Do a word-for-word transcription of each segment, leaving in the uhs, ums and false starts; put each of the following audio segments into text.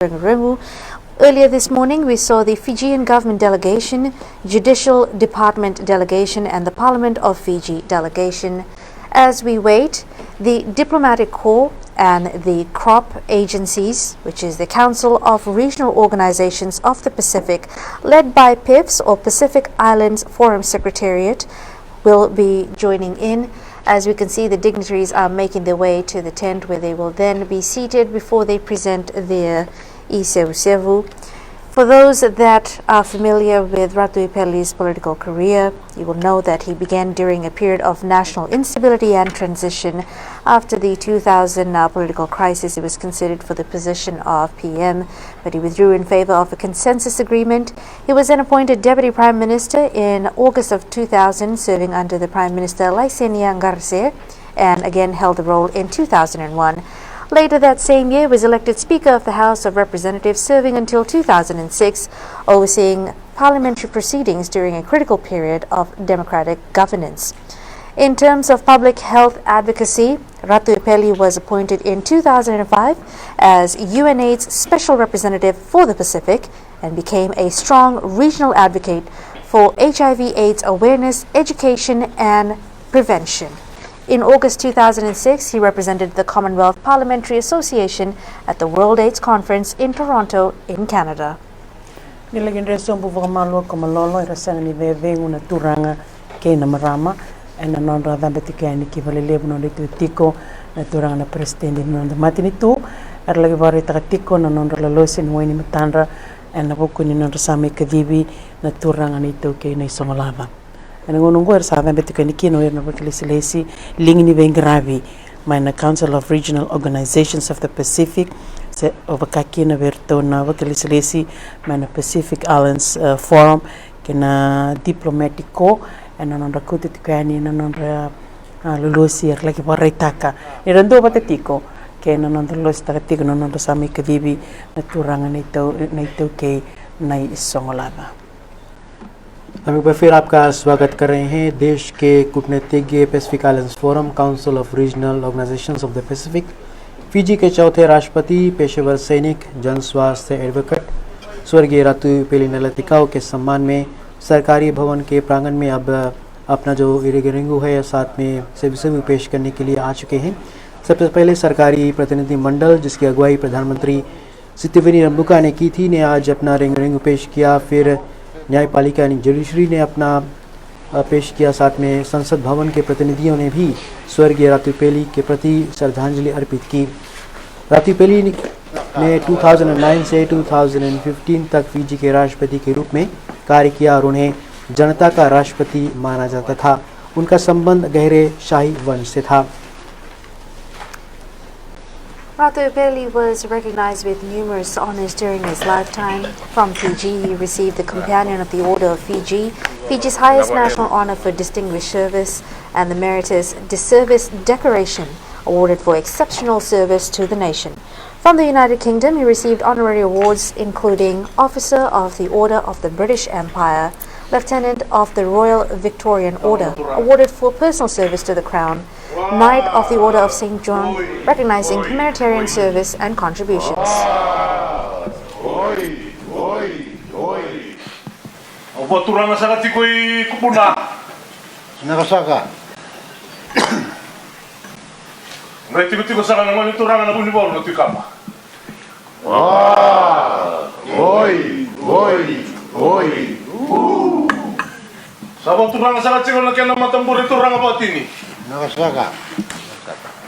Renguremu. Earlier this morning, we saw the Fijian government delegation, judicial department delegation, and the Parliament of Fiji delegation. As we wait, the diplomatic corps and the CROP agencies, which is the Council of Regional Organizations of the Pacific, led by PIFS or Pacific Islands Forum Secretariat, will be joining in. As we can see, the dignitaries are making their way to the tent where they will then be seated before they present their isevusevu. For those that are familiar with Ratu Ipeli's political career, you will know that he began during a period of national instability and transition. After the two thousand, uh, political crisis, he was considered for the position of P M, but he withdrew in favor of a consensus agreement. He was then appointed Deputy Prime Minister in August of two thousand, serving under the Prime Minister Laisenia Qarase, and again held the role in two thousand and one. Later that same year, he was elected Speaker of the House of Representatives, serving until two thousand and six, overseeing parliamentary proceedings during a critical period of democratic governance. In terms of public health advocacy, Ratu Ipeli was appointed in two thousand and five as UNAIDS Special Representative for the Pacific and became a strong regional advocate for H I V AIDS awareness, education, and prevention. In August two thousand and six, he represented the Commonwealth Parliamentary Association at the World AIDS Conference in Toronto, in Canada. Ni laki dre sobu vakamalua ko Malolo, era sega ni cecegu na turaga kei na marama ena nodra cabe tiko yani ki valelevu na nodra itikotiko na turaga na peresitedi ni noda matanitu. Era laki vakaraitaka tiko na nodra lolosi ena wai ni matadra ena vuku ni nodra sa mai kacivi na turaga na iTaukei na iSogolaca. Ena gauna oqo era sa cabe tiko yani kina o ira na vakalesilesi ligi ni veiqaravi mai na Council of Regional Organizations of the Pacific, se o vaka kina vei iratou na vakalesilesi mai na Pacific Islands, uh, Forum kei na Diplomatic Corps, ena nodra kauta tiko yani na nodra, uh, lolosi era laki vakaraitaka ni ra duavata tiko kei na nodra lolositaka tiko na nodra sa mai kacivi na turaga na itau, na itaukei na iSogolaca. हम एक बार फिर आपका स्वागत कर रहे हैं। देश के कूटनीतिज्ञ, Pacific Islands Forum, Council of Regional Organizations of the Pacific, Fiji के चौथे राष्ट्रपति पेशेवर सैनिक जनस्वास्थ्य एडवोकेट स्वर्गीय रातू पेली नैलातिकाउ के सम्मान में सरकारी भवन के प्रांगण में अब अपना जो इरेगेरेंगू है, साथ में सेवी सेवी पेश करने के लिए आ चुके हैं। सबसे पहले सरकारी प्रतिनिधि मंडल, जिसकी अगुवाई प्रधानमंत्री सितेवेनी रंबुका ने की थी, ने आज अपना रेंगरेंगू पेश किया। फिर न्यायपालिका यानी ज्यूडिशरी ने अपना, अ, पेश किया। साथ में संसद भवन के प्रतिनिधियों ने भी स्वर्गीय रातू पेली के प्रति श्रद्धांजलि अर्पित की। रातू पेली ने दो हज़ार नौ से दो हज़ार पन्द्रह तक फिजी के राष्ट्रपति के रूप में कार्य किया और उन्हें जनता का राष्ट्रपति माना जाता था। उनका संबंध गहरे शाही वंश से था। Ratu Ipeli was recognized with numerous honors during his lifetime. From Fiji, he received the Companion of the Order of Fiji, Fiji's highest national honor for distinguished service, and the Meritorious Disservice Decoration, awarded for exceptional service to the nation. From the United Kingdom, he received honorary awards including Officer of the Order of the British Empire, Lieutenant of the Royal Victorian Order, awarded for personal service to the Crown, Knight of the Order of Saint John, recognizing humanitarian service and contributions. Au vakaturaga saka tiko i Kubuna. Vinaka saka. Qai tikotiko saka na gone turaga na Vunivalu na Tui Kaba. Oi, oi, oi. Sa vakaturaga saka tiko na kena matabure turaga vakatini. Vinaka saka.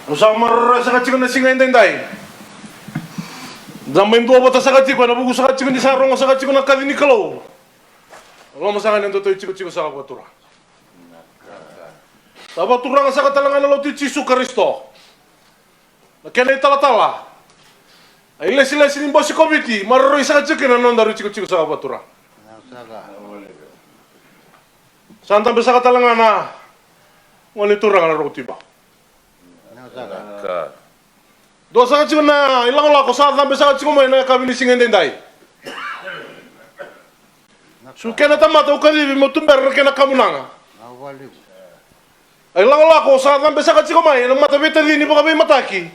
Au sa maroroya saka tiko na siga edaidai. Da mai duavata saka tiko ena vuku saka tiko ni sa rogo saka tiko na kaci ni Kalou. Loma saka ni nodatou itikotiko saka vakaturaga. Sa vakaturaga saka tale ga na lotu i Jisu Karisito. Na kena italatala. A ilesilesi ni bose Koviti, maroroi saka tiko kina na nodaru itikotiko saka vakaturaga. Sa dabe saka tale ga na gone turaga na Roko Tui Bau. Dua saka tiko na ilagolago sa cabe saka tiko mai na yakavi ni siga edaidai. Su kena tamata au kacivi meu tubera na kena kamunaga. A ilagolago sa cabe saka tiko mai na mataveitacini vakaveimataki.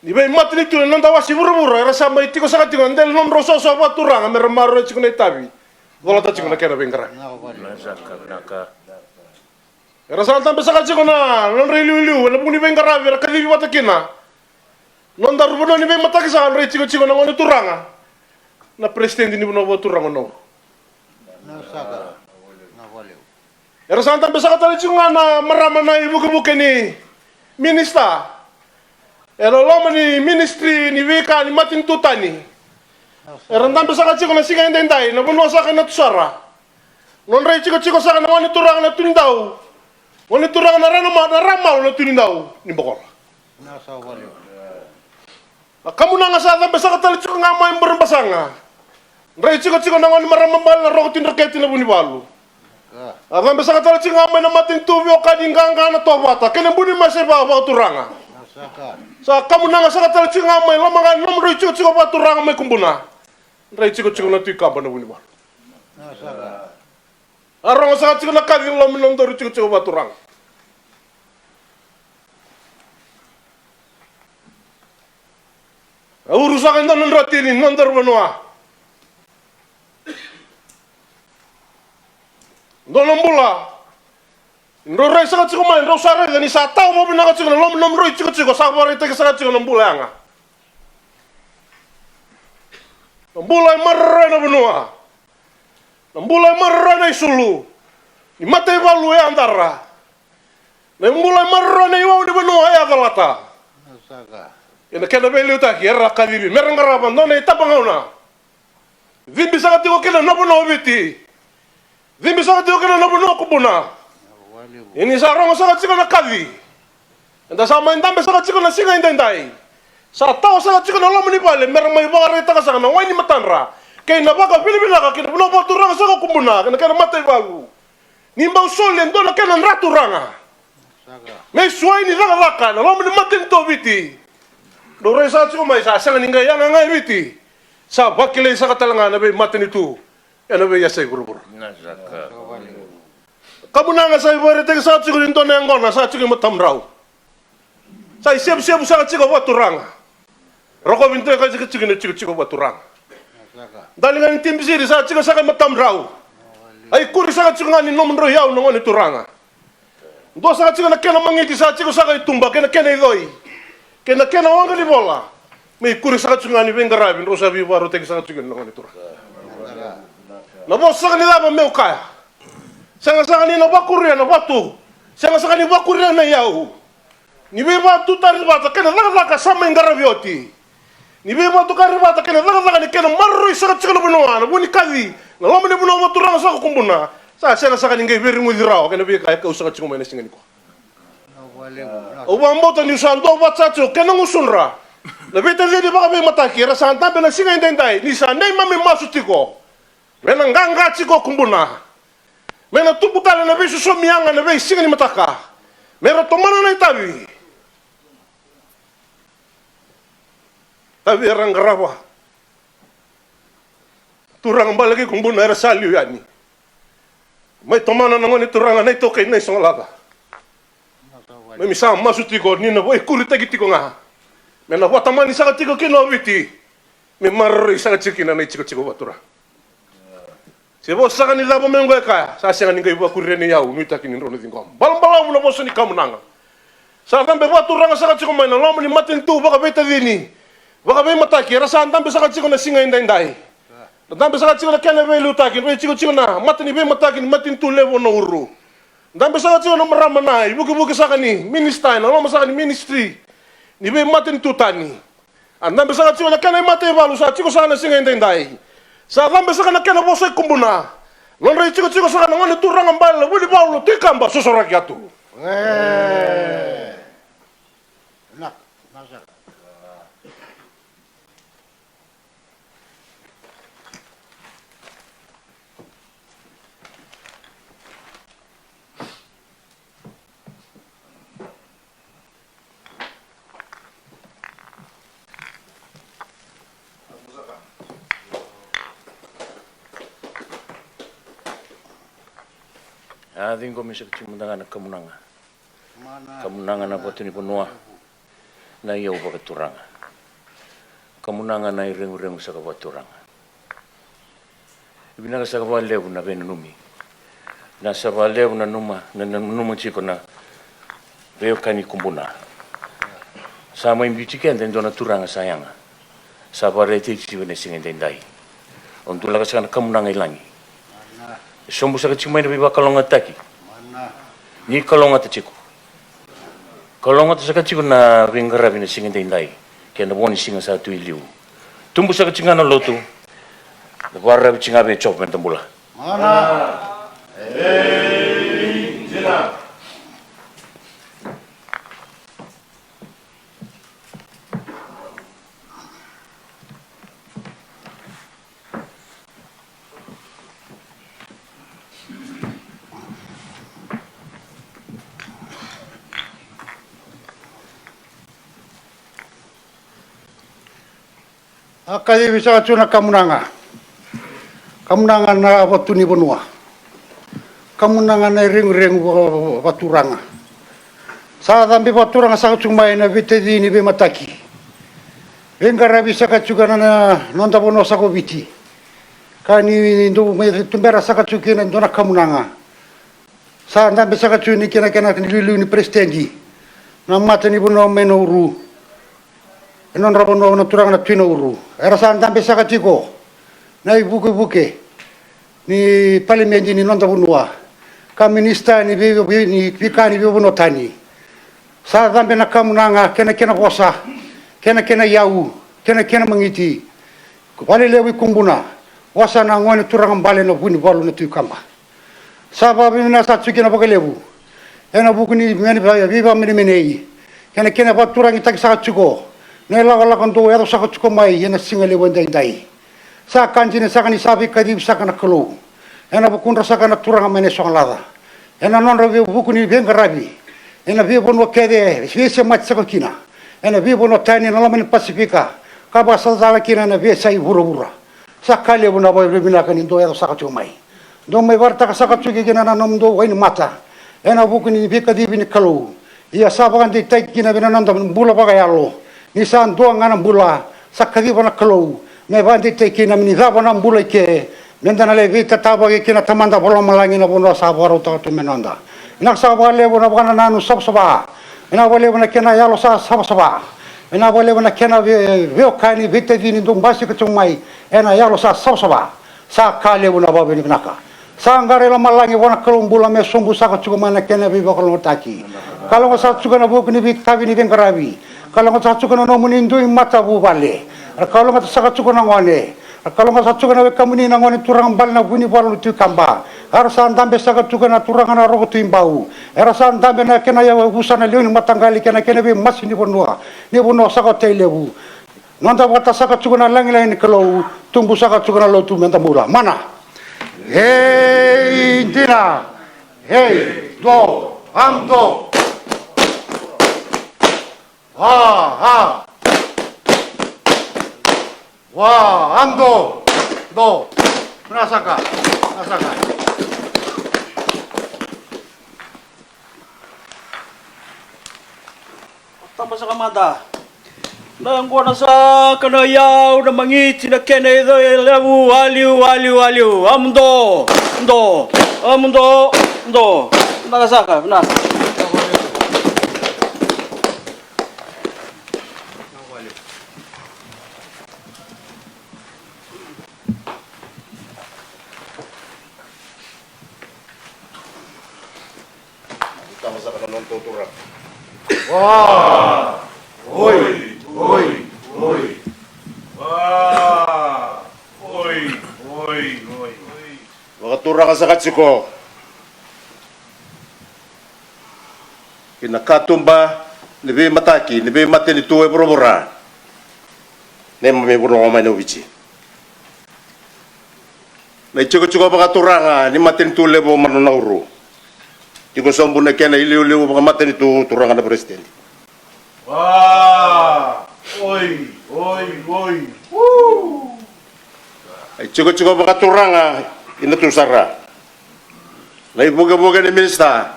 ni veimatanitu ena noda wase i vuravura, era sa mai tiko saka tiko na dela ni nomudrau soso vakaturaga me ra maroroya tiko na itavi, colata tiko na kena veiqaravi. Era sa dabe saka tiko na nodra iliuliu ena vuku ni veiqaravi era kacivi vata kina. Nodaru vanua ni veimataki sa drai tikotiko na gone turaga, na peresitedi ni vanua vakaturaga o Nauru. Era sa dabe saka tale tiko ga na marama na ivukevuke ni minisita ena loma ni ministri ni veika ni matanitu tani. Era dabe saka tiko na siga edaidai na vanua saka na Tusara. Nodra itikotiko saka na gone turaga na Tunidau. Gone turaga na Ranama, na Ramalu na Tunidau ni Bokola. Na kamunaga sa cabe saka tale tiko ga mai Burebasaga. Dra itikotiko na gone marama bale na Roko Tui Dreketi na Vunivalu. A cabe saka tale tiko ga mai na matanitu veiwekani qaqa na Tovata kei na Buni Mase vakaturaga. Sa kamunaga saka tale tiko ga mai loma ga ni nomudra itikotiko vakaturaga mai Kubuna. Dra itikotiko na Tui Kaba na Vunivalu. A rogo saka tiko na kaci loma ni nodaru itikotiko vakaturaga. A uru saka e dua na dratini ni nodaru vanua. Dua na bula. Drau rai saka tiko mai, drau sa raica ni sa tawa vakavinaka tiko na loma ni nomudrau itikotiko, sa vakaraitaki saka tiko na bula yaga. Na bula e maroroya na vanua. Na bula e maroroya na isulu. Ni mataivalu e adara. Na bula e maroroya na iwau ni vanua e acalata. Ena kena veiliutaki era kacivi me ra qarava dua na itabagauna. Cibi saka tiko kina na vanua o Viti. Cibi saka tiko kina na vanua o Kubuna. Ia ni sa rogo saka tiko na kaci. Eda sa mai dabe saka tiko na siga edaidai. Sa tawa saka tiko na loma ni vale me ra mai vakaraitaka saka na wai ni matadra kei na vakavinavinaka kei na vanua vakaturaga saka o Kubuna kei na kena mataivalu. Ni bau soli e dua na kena dra turaga me suai ni cakacaka na loma ni matanitu o Viti. Dou rai saka tiko mai sa sega ni qai yaga ga e Viti. Sa vakilai saka tale ga na veimatanitu ena veiyasai vuravura. Kamunaga sa ivakaraitaki saka tiko ni dua na yaqona sa tiko i matamudrau. Sa isevusevu saka tiko vakaturaga. Rokovi dua ka tiko tiko na tikotiko vakaturaga. Daliga ni tibisiri sa tiko saka i matamudrau. A ikuri saka tiko ga ni nomudrau iyau na gone turaga. Dua saka tiko na kena magiti sa tiko saka i tuba kei na kena icoi kei na kena waqa ni vola. Me ikuri saka tiko ga ni veiqaravi drau sa veivakarautaki saka tiko na gone turaga. Na vosa saka ni cava meu kaya. Sega saka ni na vakuria na vatu. Sega saka ni vakuria na iyau. Ni veivakatutari vata kei na cakacaka sa mai qaravi oti. Ni veivakatukari vata kei na cakacaka ni kena maroroi saka tiko na vanua na vu ni kaci na loma ni vanua vakaturaga saka o Kubuna. Sa sega saka ni qai veireguci rawa kei na veika e kau saka tiko mai na siga nikua. Au vakabauta niu sa dua vata saka tiko kei na gusudra na veitacini vakaveimataki era sa dabe na siga edaidai ni sa neimami masu tiko. Me na qaqa tiko o Kubuna. Me na tubu tale na veisosomi yaga na veisiga ni mataka. Me ra tomana na itavi. Tavi era qarava. Turaga bale kei Kubuna era sa liu yani. Mai tomana na gone turaga na itokai na isogolaca. Memi sa masu tiko ni na vaikuritaki tiko ga. Me na vatamani saka tiko kina o Viti. Me maroroi saka tiko kina na itikotiko vakaturaga. Se vosa saka ni cava me qo e kaya sa sega ni qai vakuria ni yau nuitaki ni drau na ciqoma. Balabalavu na vosa ni kamunaga. Sa cabe vakaturaga saka tiko mai na loma ni matanitu vakaveitacini vakaveimataki era sa dabe saka tiko na siga edaidai. Na dabe saka tiko na kena veiliutaki na veitikotiko na mata ni veimataki ni matanitu levu o Nauru. Dabe saka tiko na marama na ivukivuki saka ni minisita ena loma saka ni ministri ni veimatanitu tani. A dabe saka tiko na kena imataivalu sa tiko saka na siga edaidai. Sa dabe saka na kena vosa i Kubuna. Nodra itikotiko saka na gone turaga bale na Vunivalu na Tui Kaba sosoraki Atu. A ciqomi saka tiko mada ga na kamunaga. Kamunaga na vatu ni vanua. Na iyau vakaturaga. Kamunaga na ireguregu saka vakaturaga. Vinaka saka vakalevu na veinanumi. Na sa vakalevu na numa, na, na numa tiko na veiwekani Kubuna. Sa mai biuti keda e dua na turaga sa yaga. Sa vakaraitaki tiko na siga edaidai. O dulaka saka na kamunaga i lagi. E sobu saka tiko mai na veivakalougatataki. Ni kalougata tiko. Kalougata saka tiko na veiqaravi na siga edaidai kei na vo ni siga sa tu i liu. Tubu saka tiko ga na lotu. Na vakararavi tiko ga vei Jiova me da bula. Mana. Ei, dina. A kacivi saka tu na kamunaga. Kamunaga na vatu ni vanua. Kamunaga na ireguregu va-, va-, vakaturaga. Sa cabe vakaturaga saka tu mai na veitacini veimataki. Veiqaravi saka tu ga na, na noda vanua saka o Viti. Ka ni dou mai tubera saka tu kina e dua na kamunaga. Sa dabe saka tu ni kena, kena, kena liuliu ni peresitedi na mata ni vanua mai Nauru. E nodra vanua na turaga na Tui Nauru. Era sa dabe saka tiko na ivukevuke ni palimedi ni noda vanua. Ka minisita ni vei, vei, ni veika ni veivanua tani. Sa cabe na kamunaga, kena, kena vosa, kena, kena iyau, kena, kena magiti. Valelevu i Kubuna, vosa na gone turaga bale na Vunivalu na Tui Kaba. Sa vakavinavinaka saka tiko kina vakalevu. Ena vuku ni mene, veivamenemenei. Kena, kena vakaturagitaki saka tiko na ilakolako dou yaco saka tiko mai ena siga levu edaidai. Sa ka dina saka ni sa veikacivi saka na Kalou ena vukudra saka na turaga mai na Sogalaca. Ena nodra veivuku ni veiqaravi ena veivanua kece e veisemati saka kina ena veivanua tani ena loma ni Pasifika, ka vakasala kina ena veiyasai vuravura. Sa ka levu na vakavinavinaka ni dou yaco saka tiko mai. Dou mai vakaraitaka saka tiko kina na nomudou wainimata ena vuku ni veikacivi ni Kalou. Ia sa vakadeitaki kina vei na noda bula vakayalo. Ni sa dua ga na bula sa kaciva na Kalou me vakadeitaki kina me ni cava na bula i ke, me da na lai veitatavaki kei na Tamada vakalomalagi na vanua sa vakarautaka tu me noda. Vinaka saka vakalevu na vakanananu savasava. Vinaka vakalevu na kena yalo sa savasava. Vinaka vakalevu na kena vei, veiwekani, veitacini dou basika tiko mai ena yalo sa savasava. Sa ka levu na vakavinavinaka. Sa qara i lomalagi vua na Kalou bula me sobu saka tiko mai na kena veivakalougatataki. Kalougata saka tiko na vuku ni veitavi ni veiqaravi. Kalougata saka tiko na nomuni dui matavuvale. Ra kalougata saka tiko na gone. Ra kalougata saka tiko na wekamuni na gone turaga bale na Vunivalu na Tui Kaba. Era sa dabe saka tiko na turaga na Roko Tui Bau. Era sa dabe na kena yavusa na lewe ni mataqali kei na kena veimasi ni vanua. Ni vanua saka o Tailevu. Noda vakatasaka tiko na lagilagi ni Kalou, tubu saka tiko na lotu me da bula. Mana. Hei dina. Hei do. Am do. Ha ha. Wa am do. Do. Nasaka. Nasaka. Taba saka mada. Na yaqona saka na iyau na magiti na kena ica e levu, a liu, a liu, a liu. A mudo, mudo, a mudo, mudo. Vinaka saka, vinaka. Tama saka na noda turaga. Wa! Oi! Oi! Oi! Wa! Oi! Oi! Oi! Vakaturaga saka tiko. Ki na katuba ni veimataki ni veimatanitu e vuravura. Neimami vanua mai na Viti. Na itikotiko vakaturaga ni matanitu levu o Manu Nauru. Tiko sobu na kena iliuliu vakamatanitu turaga na peresitedi. Wa! Oi! Oi! Oi! Woo! Na itikotiko vakaturaga ina tu sara. Na ivukevuke ni minisita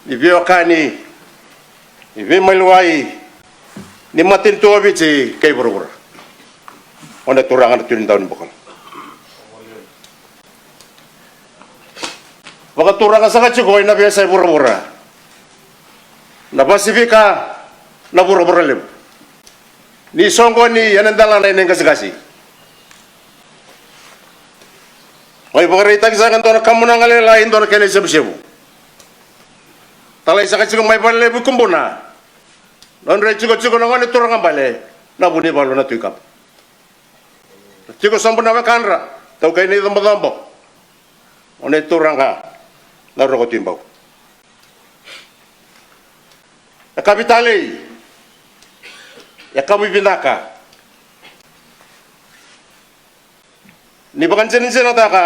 ni veiwekani, ni veimaliwai, ni matanitu o Viti kei vuravura. o na turaga na Tui ni Daunibokola. Vakaturaga saka tiko ena veiyasai vuravura, na Pasifika, na vuravura levu. Ni soqoni ena delana ena iqasikasi. Mai vakaraitaki saka e dua na kamunaga lailai, e dua na kena isevusevu. Talai saka tiko mai Valelevu i Kubuna. Nodra itikotiko na gone turaga bale na Vunivalu na Tui Kaba. Tiko sobu na wekadra, taukai na icobocobo, o na turaga na Roko Tui Bau. Yakavi talei, yakavi vinaka. Ni vakajinajinataka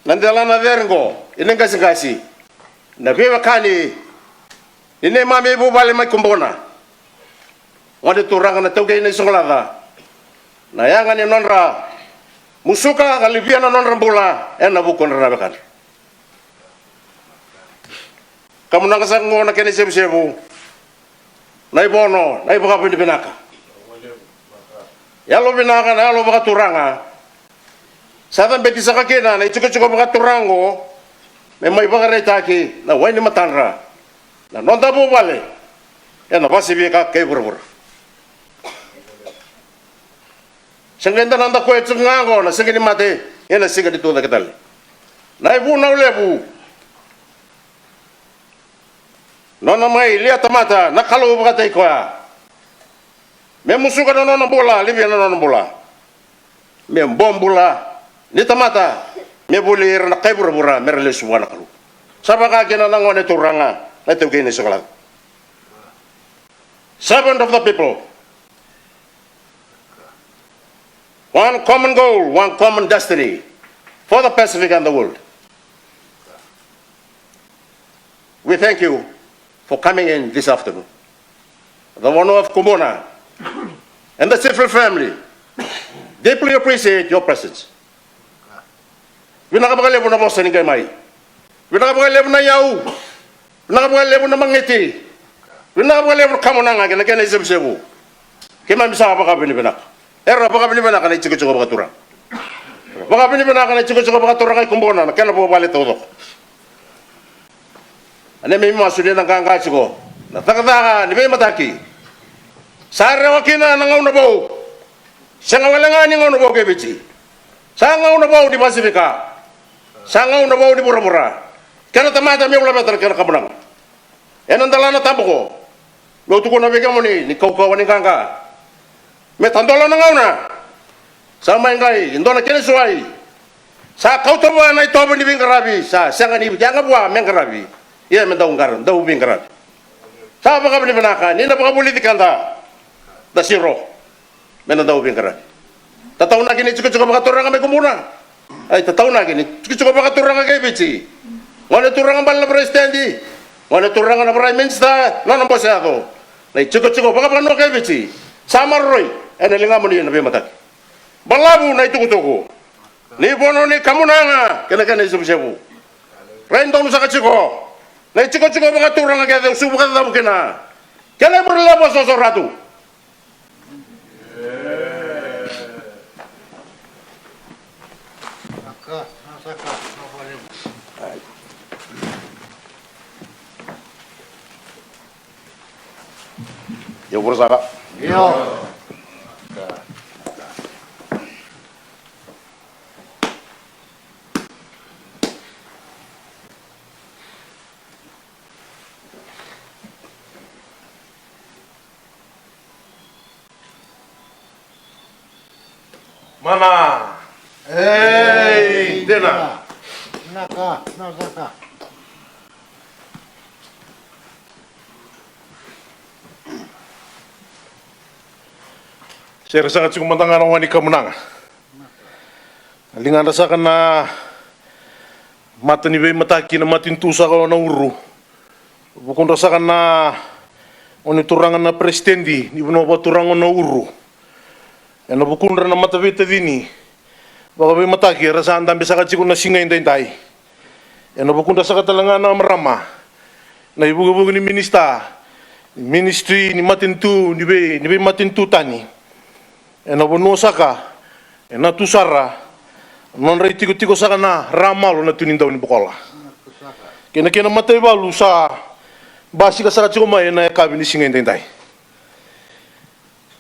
na delana cere qo ena iqasikasi, na veiwekani ni neimami vuvale mai Kubuna, gone turaga na taukei Naisogolaca, na yaga ni nodra musuka ka livia na nodra bula ena vukudra na wekadra. Kamunaga saka qo na kena isevusevu, na ivono, na ivakavinavinaka. Yalo vinaka, na yalo vakaturaga. Sa cabeti saka kina na itikotiko vakaturaga qo me mai vakaraitaki na wai ni matadra na noda vuvale ena Pasifika kei vuravura. Sega ni da na dakuya tiko ga qo na siga ni mate, ena siga ni tucake tale. Na ivunau levu, nona mai lia tamata na Kalou vakataki koya. Me musuka na nona bula, livia na nona bula. Me bobula ni tamata, me voli ira na kai vuravura me ra lesu vua na Kalou. Sa vaka kina na gone turaga na taukei Naisogolaca. Servant of the people. One common goal, one common destiny for the Pacific and the world. We thank you for coming in this afternoon. The Vanua of Kubuna and the Sifil family deeply appreciate your presence. Vinaka vakalevu na vosa ni qai mai. Vinaka vakalevu na iyau. Vinaka vakalevu na magiti. Vinaka vakalevu na kamunaga kei na kena isevusevu. Keimami sa vakavinavinaka. Era vakavinavinaka na itikotiko vakaturaga. Vakavinavinaka na itikotiko vakaturaga i Kubuna, na kena vuvale taucoko. A neimami masu ni na qaqa tiko na cakacaka ni veimataki. Sa rewa kina na gauna vou. Sega wale ga ni gauna vou kei Viti. Sa gauna vou ni Pasifika. Sa gauna vou ni vuravura. Kena tamata me ulaveta na kena kamunaga. Ena dalana tabu qo, meu tukuna vei kemuni ni kaukauwa ni qaqa. Me tadola na gauna. Sa mai qai e dua na kena suai. Sa kauta vua na itovo ni veiqaravi, sa sega ni yaga vua me qaravi. Ia me dau qara, dau veiqaravi. Sa vakavinavinaka ni na vakavulici keda. Da siro. Me na dau veiqaravi. Tataunaki ni tikotiko vakaturaga mai Kubuna. Ai, tataunaki ni tikotiko vakaturaga kei Viti. Gone turaga bale na peresitedi. Gone turaga na prime minister, nona bose yaco. Na itikotiko vakavanua kei Viti. Sa maroroi ena ligamuni na veimataki. Balavu na itukutuku ni vono ni kamunaga kei na kena isevusevu. Rai donu saka tiko na itikotiko vakaturaga kece, au suvu vakacacavu kina. Kena ivurelevu a soso ratu. Io, vurasaka. Io. Mana. Ei, dina. Naka, naka. Sere saka tiko mada ga na wani kamunaga. Ligadra saka na mata ni veimataki na matanitu saka o Nauru. Vukudra saka na gone turaga na peresitedi ni vanua vakaturaga o Nauru. Ena vukudra na mataveitacini vakaveimataki era sa dabe saka tiko na siga edaidai. Ena vukudra saka tale ga na marama na ivukevuke ni minisita, ministri ni matanitu, ni vei, ni veimatanitu tani. Ena vanua saka E na tu sara na nodra itikotiko saka na Ramalo na Tui ni Daunibokola kei na kena mataivalu sa basika saka tiko mai e na yakavi ni siga edaidai.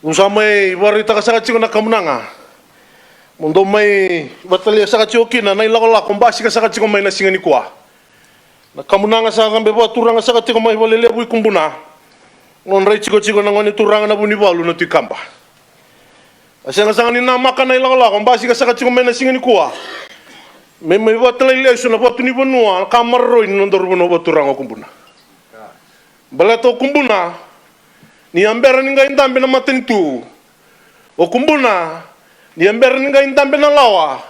Au sa mai vakaraitaka saka tiko na kamunaga mo dou mai vatalia saka tiko kina na ilakolako basika saka tiko mai na siga nikua. Na kamunaga sa cabe vakaturaga saka tiko mai Valelevu i Kubuna, nodra itikotiko na gone turaga na Vunivalu na Tui Kaba. A sega saka ni namaka na ilakolako basika saka tiko mai na siga nikua me mai vakatalai lesu na vatu ni vanua, na ka maroroi ni nodaru vanua vakaturaga o Kubuna. Baleta o Kubuna ni a bera ni qai dabe na matanitu, o Kubuna ni a bera ni qai dabe na lawa,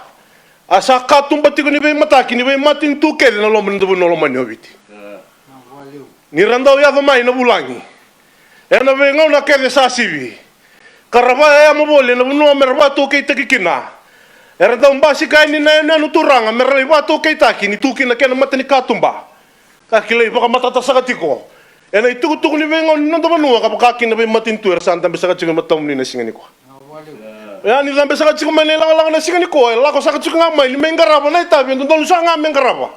a sa katuba tiko ni veimataki ni veimatanitu kece na loma ni noda vanua lomani o Viti. Ni ra dau yaco mai na vulagi e na veigauna kece sa sivi, ka ra vakayayamo voli e na vanua me ra vakataukeitaki kina. Era dau basika yani na yanuyanu turaga me ra lai vakataukeitaki ni tu kina kena mata ni katuba. Ka kilai vakamatata saka tiko e na itukutuku ni veigauna ni noda vanua ka vaka kina na veimatanitu era sa dabe saka tiko e matamuni na siga nikua. Oya ni cabe saka tiko mai na ilakolako na siga nikua, e lako saka tiko ga mai ni mai qarava na itavi e dodonu saka ga me qarava.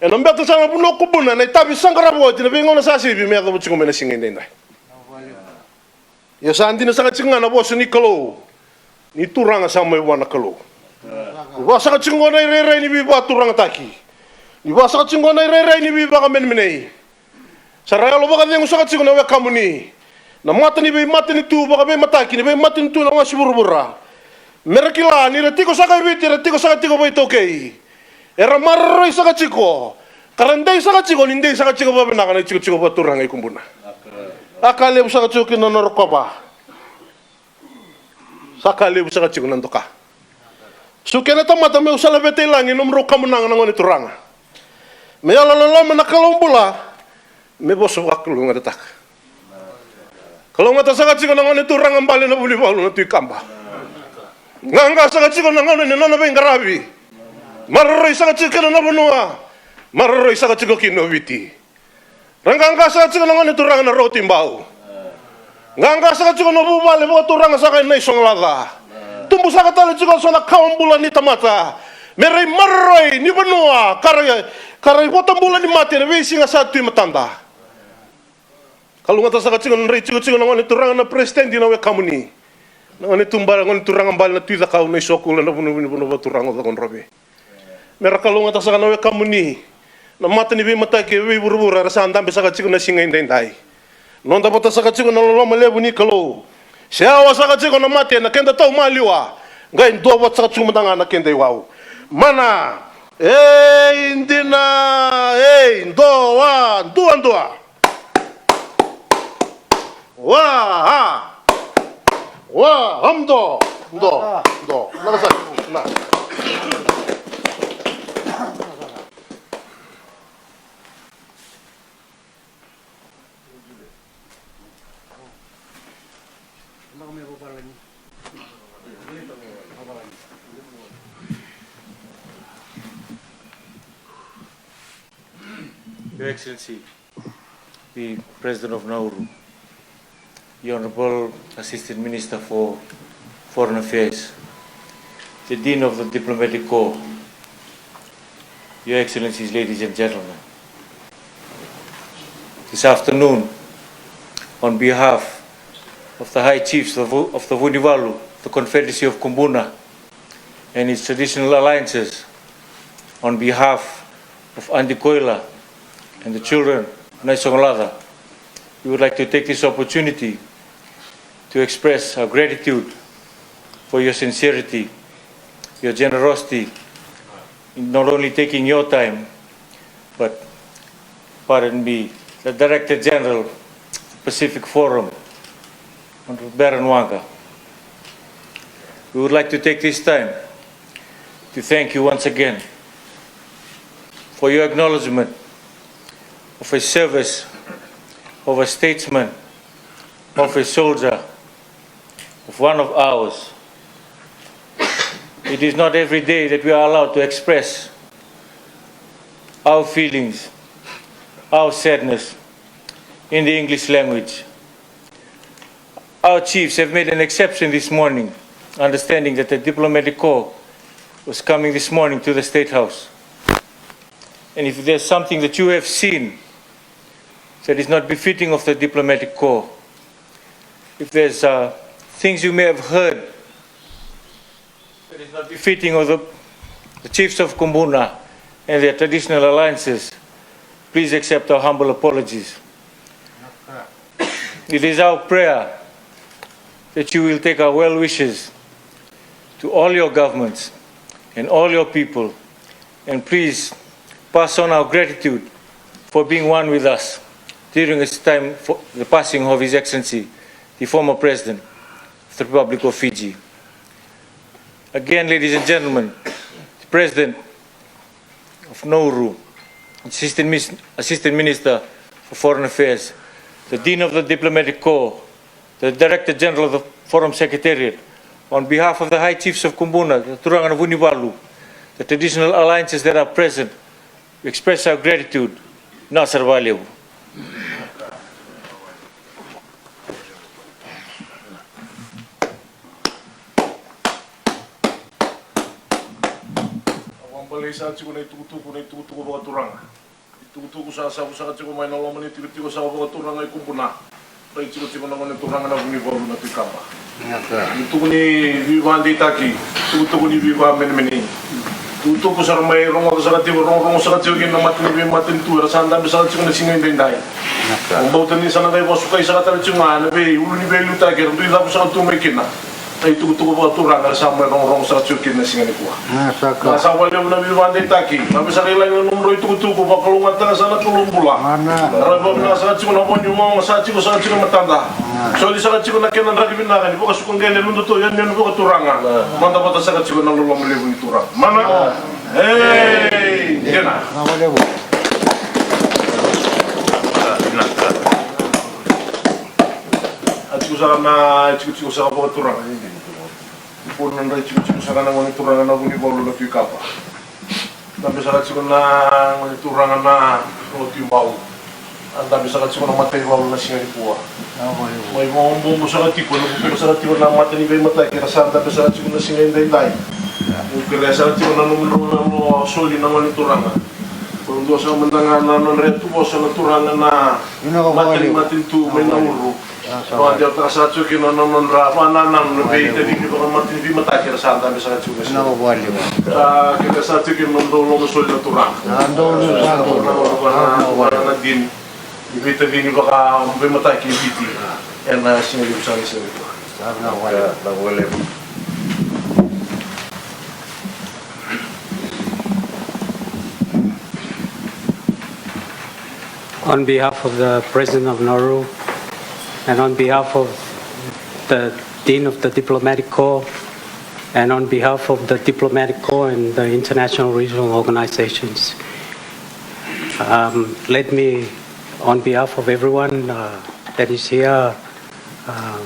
E na beta saka na vanua o Kubuna na itavi sa qarava oti na veigauna sa sivi me yacova tiko mai na siga edaidai. Ia sa dina saka tiko ga na vosa ni Kalou ni turaga sa mai vua na Kalou. Ni vaka saka tiko qo na irairai ni veivakaturagataki, ni vaka saka tiko qo na irairai ni veivakamenemenei. Sa ra yalo vakacegu saka tiko na wekamuni na mata ni veimatanitu vakaveimataki ni veimatanitu na wasi vuravura, me ra kila ni ra tiko saka e Viti era tiko saka tiko vakaitaukei. Era maroroi saka tiko ka ra dei saka tiko ni dei saka tiko vakavinaka na itikotiko vakaturaga i Kubuna. A ka levu saka tiko kina na nodra kova. Sa ka levu saka tiko na doka. Suke na tamata meu sa laveta i lagi nomudrau kamunaga na gone turaga. Me yalo loloma na Kalou bula me vosa vakalougatataka. Kalougata saka tiko na gone turaga bale na Vunivalu na Tui Kaba. Qaqa saka tiko na gauna ni nona veiqaravi. Maroroi saka tiko kina na vanua. Maroroi saka tiko kina o Viti. Ra qaqa saka tiko na gone turaga na Roko Tui Bau. Qaqa saka tiko na vuvale vakaturaga saka e Naisogolaca. Tubu saka tale tiko so na kawa bula ni tamata me rai maroroi ni vanua ka rai, ka rai vota bula ni mate na veisiga sa tu i matada. Kalougata saka tiko na dra itikotiko na gone turaga na peresitedi na wekamuni, na gone tubale, gone turaga bale na Tui Cakau na isokula na vanua, vanua vakaturaga o Cakaudrove. Me ra kalougata saka na wekamuni na mata ni veimataki e veivuravura era sa dabe saka tiko na siga edaidai. Noda vata saka tiko na loloma levu ni Kalou. Se awa saka tiko na mate na keda tau maliwa. Qai dua vata saka tiko mada ga na keda iwau. Mana. Ei dina. Ei doa. Dua dua. Wa ha. Wa hamdo. Do. Do. Na sa. Na. Your Excellency, the President of Nauru, the Honorable Assistant Minister for Foreign Affairs, the Dean of the Diplomatic Corps, Your Excellencies, ladies and gentlemen, this afternoon, on behalf of the High Chiefs of, of the Vunivalu, the Confederacy of Kubuna, and its traditional alliances, on behalf of Aunty Koila and the children of Naisogolaca, we would like to take this opportunity to express our gratitude for your sincerity, your generosity, in not only taking your time, but, pardon me, the Director General of the Pacific Forum, Honorable Baron Waqa. We would like to take this time to thank you once again for your acknowledgement of a service of a statesman, of a soldier, of one of ours. It is not every day that we are allowed to express our feelings, our sadness in the English language. Our chiefs have made an exception this morning understanding that the diplomatic corps was coming this morning to the State House. And if there's something that you have seen that is not befitting of the diplomatic corps, if there's, uh, things you may have heard that is not befitting of the, the chiefs of Kubuna and their traditional alliances, please accept our humble apologies. It is our prayer that you will take our well wishes to all your governments and all your people, and please pass on our gratitude for being one with us during this time for the passing of His Excellency, the former President of the Republic of Fiji. Again, ladies and gentlemen, the President of Nauru, Assistant, Mis- Assistant Minister for Foreign Affairs, the Dean of the Diplomatic Corps, the Director General of the Forum Secretariat, on behalf of the High Chiefs of Kubuna, the Turaga na Vunivalu, the traditional alliances that are present, we express our gratitude. Vinaka sara vakalevu. Au vakabulai saka tiko na itukutuku, na itukutuku vakaturaga. Itukutuku sa savu saka tiko mai na loma ni tikotiko saka vakaturaga i Kubuna. Rai tiko tiko na gone turaga na Vunivalu na Tui Kaba. Ni tuku ni veivakadeitaki, tukutuku ni veivakamenemenei. Tukutuku sa ra mai rogoca saka tiko, rogorogo saka tiko kina na mata ni veimatanitu era sa dabe saka tiko na siga edaidai. Au bauta ni sa na qai vakasukai saka tale tiko ga na veiuluniveiliutaki era dui cavu saka tu mai kina. Na itukutuku vakaturaga era sa mai rogorogo saka tiko kina na siga nikua. Vinaka saka vakalevu na veivakadeitaki. Vinaka saka vakalevu na nomudrau itukutuku, vakalougatataka saka na Kalou bula. Vinaka. Era vakavinaka saka tiko na vo ni ogaoga sa tiko saka tiko e matada. Soli saka tiko na kena draki vinaka ni vakasuka qele e nodatou yanuyanu vakaturaga. Mada vata saka tiko na loloma levu ni Turaga. Mana. Ei, dina. Vinaka vakalevu. A tiko saka na tikotiko saka vakaturaga. Iko na dra itikotiko saka na gone turaga na Vunivalu na Tui Kaba. Dabe saka tiko na gone turaga na Tui Bau. A dabe saka tiko na mataivalu na siga nikua. Mai vakabobo saka tiko na vukuna saka tiko na mata ni veimataki era sa dabe saka tiko na siga edaidai. Au kerea saka tiko na nomudrau na mo soli na gone turaga. Ko dua saka mada ga na nodra yatu vosa na turaga na mata ni matanitu mai Nauru. Vakadewataka saka tiko kina na nodra vakanananu na veitacini vakamatani veimataki era sa dabe saka tiko na siga. Ka keda saka tiko kina na nodrau loma soli na turaga. Na nodra vakanananu na dini ni veitacini vakaveimataki e Viti ena siga levu saka ni siga nikua. On behalf of the President of Nauru and on behalf of the Dean of the Diplomatic Corps and on behalf of the Diplomatic Corps and the international regional organizations, um, let me, on behalf of everyone, uh, that is here, uh,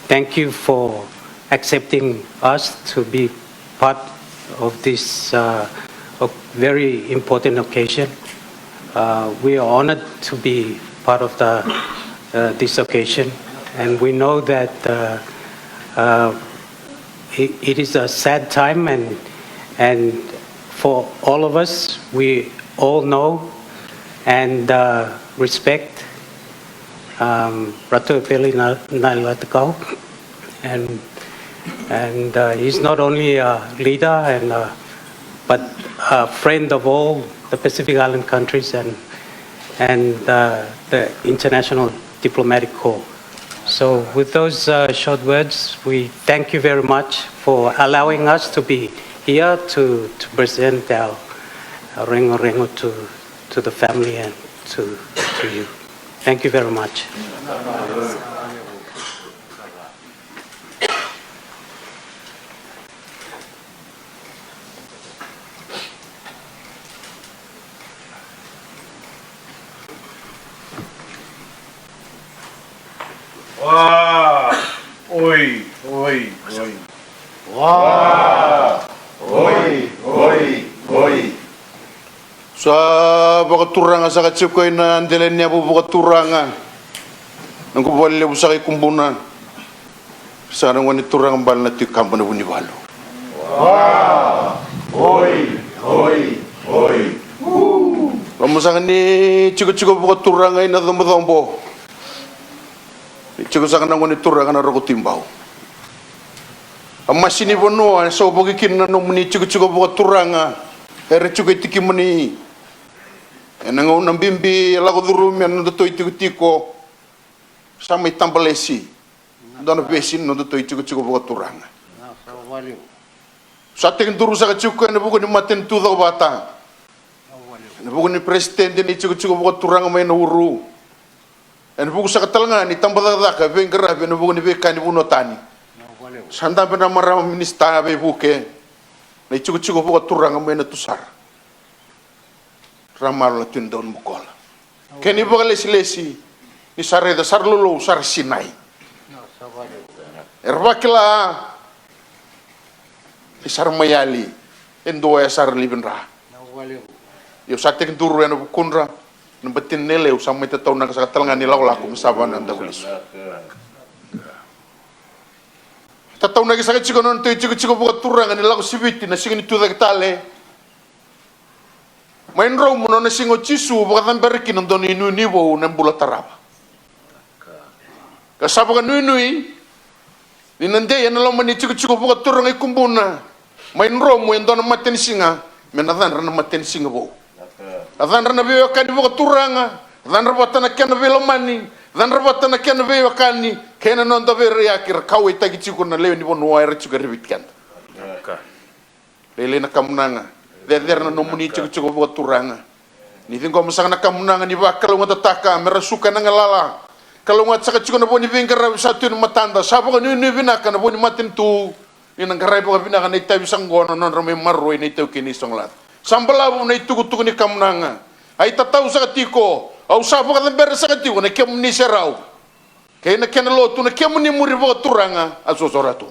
thank you for accepting us to be part of this, uh, o- very important occasion. Uh, we are honored to be part of the, uh, this occasion, and we know that, uh, uh, it, it is a sad time, and, and for all of us, we all know and, uh, respect, um, Ratu Epeli Na- Nailatikau. And, and, uh, he's not only a leader and, uh, but a friend of all the Pacific Island countries and, and, uh, the international diplomatic corps. So with those, uh, short words, we thank you very much for allowing us to be here to, to present our, our Rego Rego to, to the family and to, to you. Thank you very much. Wa, oi, oi, oi. Wa, oi, oi, oi. Sa vakaturaga saka tiko ena dela ni yavu vakaturaga. Noqu valelevu saka i Kubuna. Saka na gone turaga bale na tui kaba na Vunivalu. Oi, oi, oi. Loma saka ni tikotiko vakaturaga i na cobocobo. Ni tiko saka na gone turaga na Roko Tui Bau. A masi ni vanua e sauvoki kina na nomuni tikotiko vakaturaga. Era tiko e tikimani. Ena gauna bibi e lako curumi ena nodatou itikotiko. Sa mai tabalesi dua na vesi ni nodatou itikotiko vakaturaga. Sa tekiduru saka tiko ena vuku ni matanitu caka vata, ena vuku ni peresitedi ni tikotiko vakaturaga mai Nauru, ena vuku saka tale ga ni tabacakacaka e veiqaravi ena vuku ni veika ni vanua tani. Sa dabe na marama minisita veivuke, na itikotiko vakaturaga mai na tusara. Ra malo na tui na dau ni bukola. Kena ivakalesilesi ni sa raica sara lolou sara sinai. Era vakila ni sara mai yali e dua e sara livi dra. Io, sa tekiduru ena vukudra na batina ni leu, sa mai tataunaka saka tale ga ni lakolako me sa vana na dakulisu. Tataunaki saka tiko na nona tui tikotiko vakaturaga ni lako siviti na siga ni tucake tale. Mai dromu na nona siga o Jisu vakacabera kina dua na inuinui vou na bula tarava. Ka sa vakanuinui ni na dei ena loma ni tikotiko vakaturaga i Kubuna. Mai dromu e dua na matanisiga me na cadra na matanisiga vou. A cadra na veiwekani vakaturaga, cadra vata na kena veilomani, cadra vata na kena veiwekani kei na noda veiraiyaki, ra kauwaitaki tiko na lewe ni vanua era tiko e reviti keda. Lailai na kamunaga, cecere na nomuni tikotiko vakaturaga. Ni ciqoma saka na kamunaga ni vakalougatataka me ra suka ena galala. Kalougata saka tiko na vo ni veiqaravi sa tu ena matada, sa vakanuinui vinaka na vo ni matanitu. Ni na qaravi vakavinaka na itavi sa qo na nodra mai maroroi na itaukei ni Sogolaca. Sa balavu na itukutuku ni kamunaga. A itatau saka tiko, au sa vakacabera saka tiko na kemuni serau kei na kena lotu, na kemuni muri vakaturaga a sosoratu.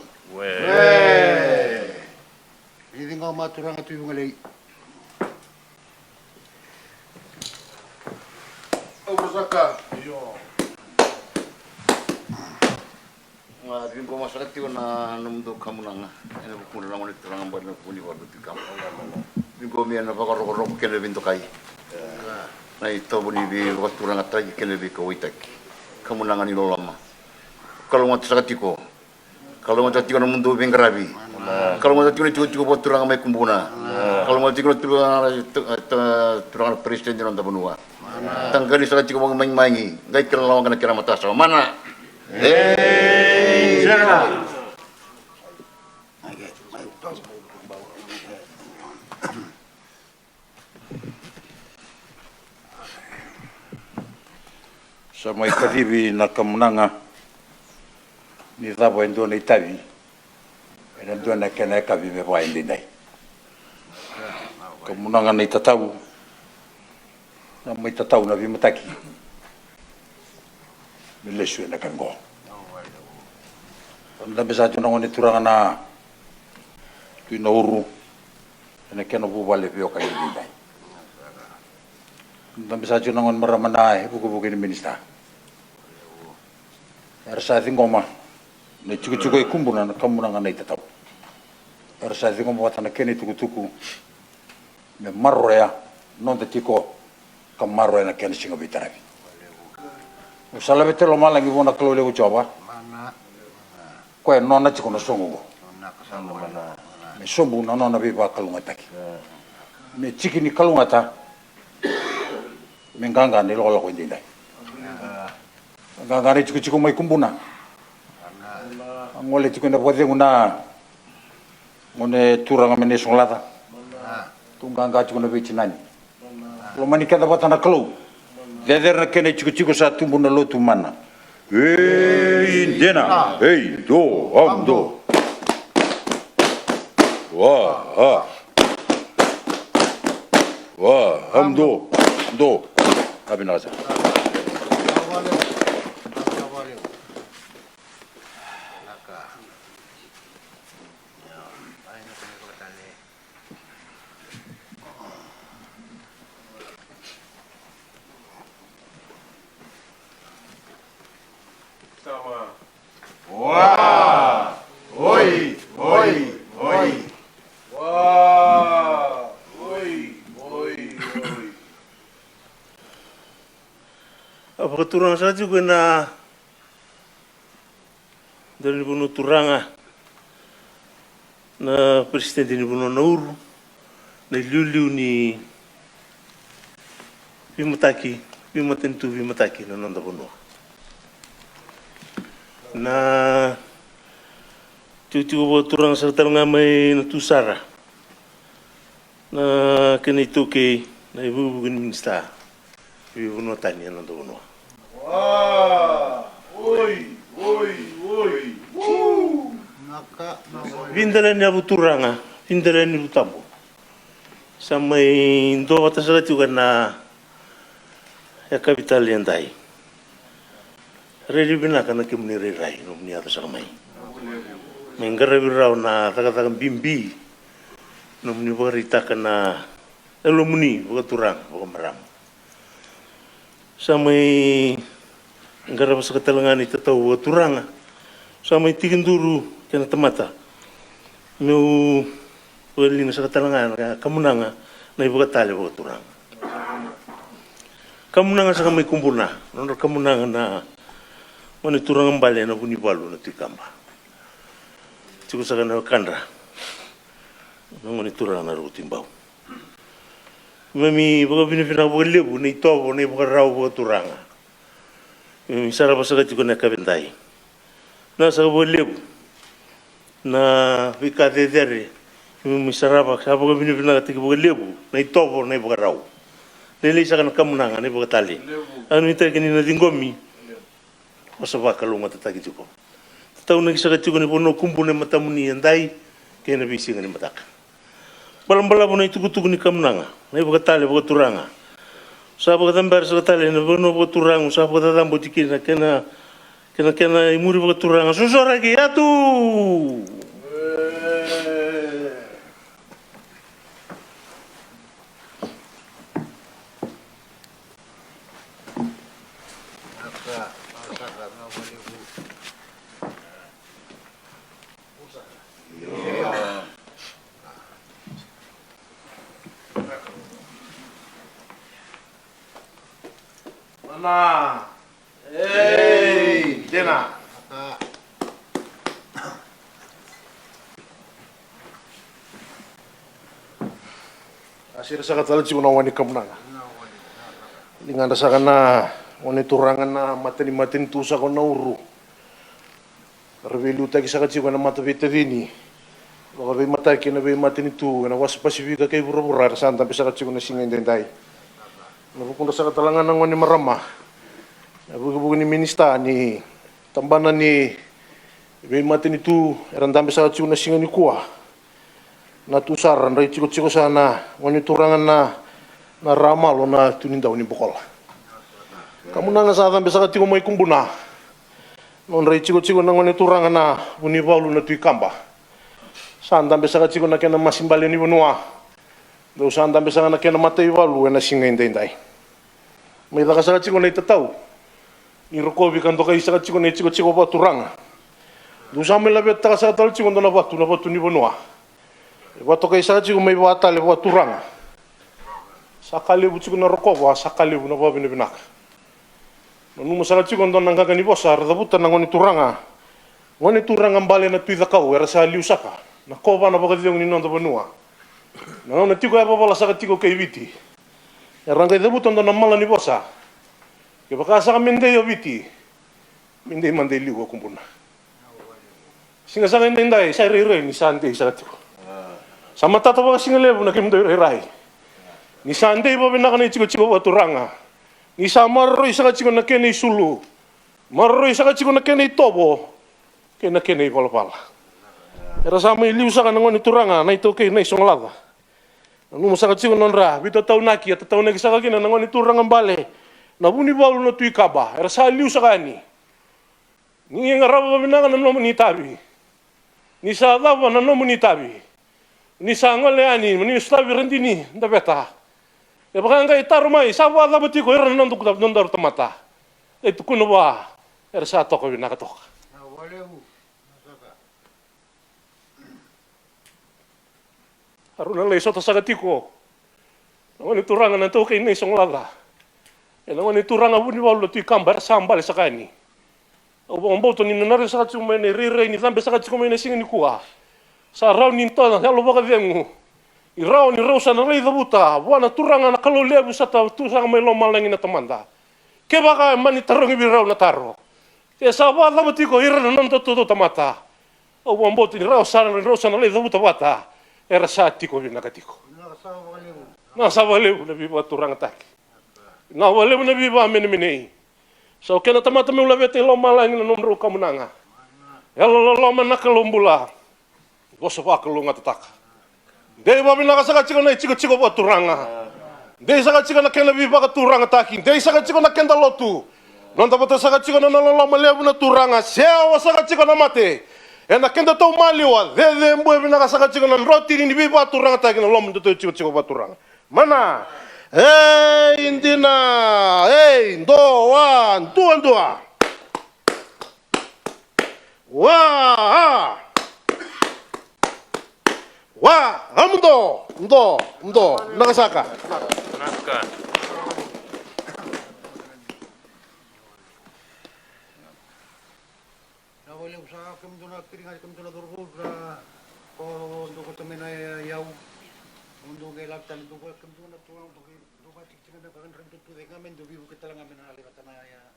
Ni ciqoma turaga Tui Vugalei. Au saka. Io. Ga ciqoma saka tiko na nomudou kamunaga ena vukudra na gone turaga bale na Vunivalu Tui Kaba. Ciqomi ena vakarokoroko kei na veidokai na itovo ni veivakaturagataki kei na veikauwaitaki. Kamunaga ni loloma. Kalougata saka tiko. Kalougata tiko na nomudou veiqaravi. Kalougata tiko na itikotiko vakaturaga mai Kubuna. Kalougata tiko na turaga, turaga na peresitedi ni noda vanua. Taqani saka tiko vakamagimagi, qai kena lawaqa na kena matasawa. Mana. Ei, sega. Sa mai kacivi na kamunaga ni cava e dua na itavi ena dua na kena yakavi me vaka edaidai. Kamunaga na itatau, na mai tatau na veimataki me lesu ena ka qo. Dabe sa tiko na gone turaga na Tui Nauru ena kena vuvale veiwekani edaidai. Dabe sa tiko na gone marama na ivukevuke ni minisita. Era sa ciqoma na itikotiko e Kubuna na kamunaga na itatau. Era sa ciqoma vata na kena itukutuku me maroroya noda tiko ka maroroya na kena siga veitaravi. Au sa laveta e lomalagi vua na Kalou levu Jiova, koya e nona tiko na soqo oqo. Me sobu na nona veivakalougatataki. Me tiki ni kalougata. Me qaqa na ilakolako edaidai. Qaqa na itikotiko mai Kubuna. A gole tiko ena vakacegu na gone turaga mai Naisogolaca. Tou qaqa tiko na veitinani. Lomani keda vata na Kalou. Cecere na kena itikotiko sa tubu na lotu mana. Ei dina, ei do, am do. Wa, a. Wa, am do, do. A vinaka sara. Sa ma. Wa! Turaga saka tiko ena dela ni vanua turaga, na peresitedi ni vanua Nauru, na iliuliu ni veimataki, veimatanitu veimataki na noda vanua. Na tikotiko vakaturaga sara tale ga mai na tu sara na kena itaukei na ivukivuki ni minisita ni veivanua tani ena noda vanua. Oi, oi, oi. Videla ni yavu turaga, videla ni vu tabu. Sa mai dua vata saka tiko na yakavi tale edai. Rairai vinaka na kemuni rairai nomuni yaco saka mai. Mai qaravi rawa na cakacaka bibi nomuni vakaraitaka na yalomuni vakaturaga vakamarama. Sa mai qarava saka tale ga na itatau vakaturaga. Sa mai tekiduru kei na tamata meu vakaliga saka tale ga na kamunaga na ivakatale vakaturaga. Kamunaga saka mai Kubuna, nodra kamunaga na gone turaga bale na Vunivalu na Tui Kaba. Tiko saka na wekadra na gone turaga na Roko Tui Bau. Keimami vakavinavinaka vakalevu na itovo na ivakarau vakaturaga. Keimami sarava saka tiko na yakavi edai. Na saka vakalevu na veika cecere keimami sarava, sa vakavinavinakataki vakalevu na itovo na ivakarau. Lailai saka na kamunaga na ivakatale. A nuitaki ni na ciqomi. Vosa vakalougatataki tiko. Tataunaki saka tiko ni vanua Kubuna e matamuni edai kei na veisiga ni mataka. Balabalavu na itukutuku ni kamunaga na ivakatale vakaturaga. Sa vakacabera saka tale na vanua vakaturaga, sa vakacacaba oti kina kena, kena, kena imuri vakaturaga. Sosoraki, yatu! Mana. Ei, dina. A sira saka tale tiko na wani kamunaga. Ligadra saka na gone turaga na matanitu saka o Nauru. Ra veiliutaki saka tiko ena mataveitacini vakaveimataki ena veimatanitu ena wasa Pasifika kei vuravura, era sa dabe saka tiko na siga edaidai. Na vukudra saka tale ga na gone marama, na vukivuki ni minisita ni tabana ni veimatanitu, era dabe saka tiko na siga nikua. Na tu sara, dra itikotiko sa na gone turaga na, na Ramalo na Tui Nidau ni Bokola. Kamunaga sa cabe saka tiko mai Kubuna. Nodra itikotiko na gone turaga na Vunivalu na Tui Kaba. Sa dabe saka tiko na kena masibale ni vanua. Dou sa dabe saka na kena mataivalu ena siga edaidai. Mai caka saka tiko na itatau ni rokovi ka dokai saka tiko na itikotiko vakaturaga. Dou sa mai lavetaka saka tale tiko dua na vatu, na vatu ni vanua. E vakatokai saka tiko mai vakatale vakaturaga. Sa ka levu tiko na rokova, sa ka levu na vakavinavinaka. Nanuma saka tiko dua na qaqa ni vosa era cavuta na gone turaga. Gone turaga bale na Tui Cakau, era sa liu saka na kovana vakacegu ni noda vanua. Na gauna tiko yavavala saka tiko kei Viti, era qai cavuta dua na mala ni vosa. Kevaka saka me dei o Viti, me dei mada i liu o Kubuna. Siga saka edaidai sa irairai ni sa dei saka tiko. Sa matata vakasigalevu na kemudou irairai ni sa dei vakavinaka na itikotiko vakaturaga. Ni sa maroroi saka tiko na kena isulu, maroroi saka tiko na kena itovo kei na kena ivalavala. Era sa mai liu saka na gone turaga na iTaukei na iSogolaca. Nanuma saka tiko na nodra veitataunaki, e tataunaki saka kina na gone turaga bale na Vunivalu na Tui Kaba, era sa liu saka yani. Ni qarava vakavinaka na nomuni itavi. Ni sa cava na nomuni itavi? Ni sa gole yani, ni sotavi Radini, Daveta. Kevaka qai taro mai, sa vakacava tiko ira na nodaru tamata? Qai tukuna vua, era sa toka vinaka toka. Au na lai sota saka tiko na gone turaga na iTaukei na iSogolaca. Ena gauna i turaga Vunivalu na Tui Kaba era sa bale saka yani. Au vakabauta ni na rairai saka tiko mai na irairai ni cabe saka tiko mai na siga nikua. Sa rawa ni dua na yalo vakacegu. E rawa ni rau sa na lai cavuta vua na Turaga na Kalou levu sa tu saka mai lomalagi na Tamada. Kevaka e mani tarogi vei rau na taro, ke sa vakacava tiko ira na noda tautauvata tamata? Au vakabauta ni rau sa, rau sa na lai cavuta vata, era sa tiko vinaka tiko. Na sa vakalevu na veivakaturagataki. Na vakalevu na veivakamenemenei. Sa o kena tamata meu laveta i lomalagi na nomudrau kamunaga. Yalo loloma na Kalou bula. Vosa vakalougatataka. Dei vakavinaka saka tiko na itikotiko vakaturaga. Dei saka tiko na kena veivakaturagataki. Dei saka tiko na keda lotu. Noda vata saka tiko na nona loloma levu na Turaga. Sewa saka tiko na mate ena kedatou maliwa. Cecebue vinaka saka tiko na drotini ni veivakaturagataki na loma datou itikotiko vakaturaga. Mana. Ei dina. Ei doa, duadua. Wa! Wa! Vamudou! Mudou! Mudou! Vinaka saka. Na vakalevu saka kemudou na kiri ga, kemudou na cauravou, sa ko dou kauta mai na iyau. Dou qai lave tale, dou qai kemudou na tu, dou qai tiki tiki na ka, dou tu cake ga me dou veivuke tale ga me na lai vata na iyau.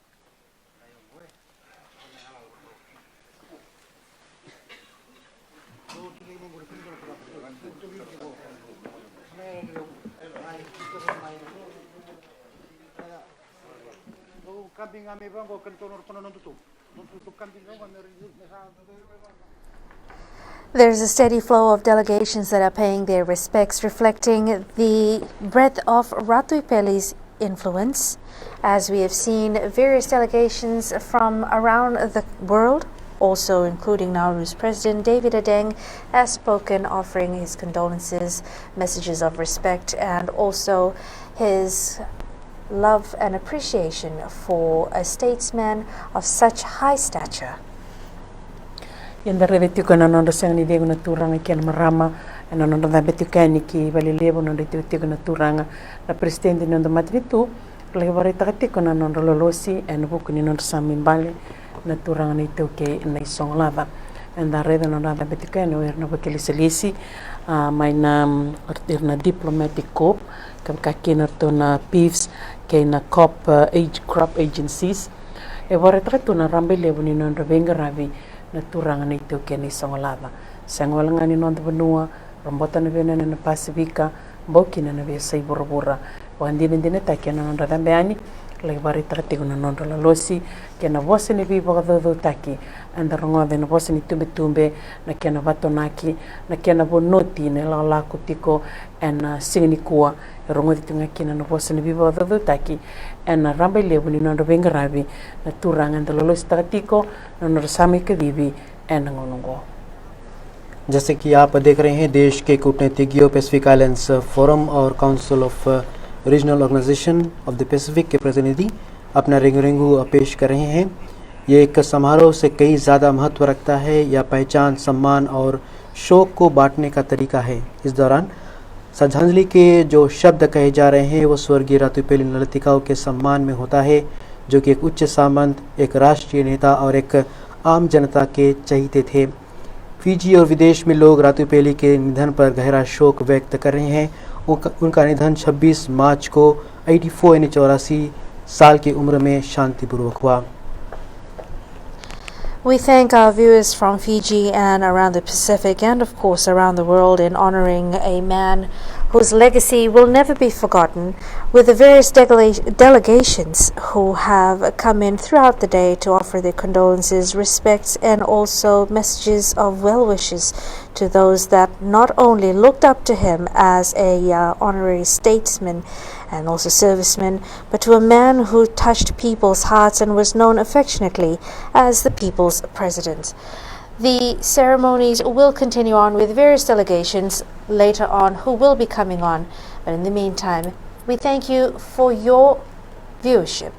There's a steady flow of delegations that are paying their respects, reflecting the breadth of Ratu Ipeli's influence, as we have seen various delegations from around the world, also including Nauru's President David Adeng, has spoken, offering his condolences, messages of respect, and also his love and appreciation for a statesman of such high stature. Ia da raica tiko na nodra sega ni cegu na turaga kei na marama ena nodra cabe tiko yani ki valelevu, nodra itikotiko na turaga na peresitedi ni noda matanitu. Laki vakaraitaka tiko na nodra lolosi ena vuku ni nodra sa mai bale na turaga na itaukei na iSogolaca. Eda raica na nodra cabe tiko yani o ira na vakailesilesi, a, mai na, mm, ira na diplomatic corps, ka vaka kina ratou na PIFs kei na COP, a, ag-, crop agencies. E vakaraitaka tu na rabailevu ni nodra veiqaravi na turaga na itaukei na iSogolaca. Sega wale ga ni noda vanua, robota na veiyanuyanu ena Pasifika, bau kina na veiyasai vuravura. Vakadinadinataki ena nodra cabe yani, laki vakaraitaka tiko na nodra lolosi kei na vosa ni veivakacaucautaki. Eda rogoca ena vosa ni tubetube na kena vatonaki, na kena vonoti na ilakolako tiko ena siga nikua. E rogoci tiko ga kina na vosa ni veivakacaucautaki ena rabailevu ni nodra veiqaravi na turaga eda lolositaka tiko, na nodra sa mai kacivi ena gauna oqo. जैसे कि आप देख रहे हैं, देश के कूटनीतिज्ञों, Pacific Islands Forum और council of regional organisation of the Pacific के प्रतिनिधि अपना रेंगू रेंगू पेश कर रहे हैं। ये एक समारोह से कई ज़्यादा महत्व रखता है। यह पहचान, सम्मान और शोक को बांटने का तरीका है। इस दौरान श्रद्धांजलि के जो शब्द कहे जा रहे हैं, वो स्वर्गीय रातुपेली नलतिकाओ के सम्मान में होता है, जो कि एक उच्च सामंत, एक राष्ट्रीय नेता और एक आम जनता के चहीते थे। फिजी और विदेश में लोग रातुपेली के निधन पर गहरा शोक व्यक्त कर रहे हैं। उनका, उनका निधन छब्बीस मार्च को एटी फोर यानी चौरासी साल की उम्र में शांतिपूर्वक हुआ। We thank our viewers from Fiji and around the Pacific and, of course, around the world in honoring a man whose legacy will never be forgotten, with the various dele-, delegations who have come in throughout the day to offer their condolences, respects, and also messages of well wishes to those that not only looked up to him as a, uh, honorary statesman and also serviceman, but to a man who touched people's hearts and was known affectionately as the People's President. The ceremonies will continue on with various delegations later on who will be coming on, but in the meantime, we thank you for your viewership.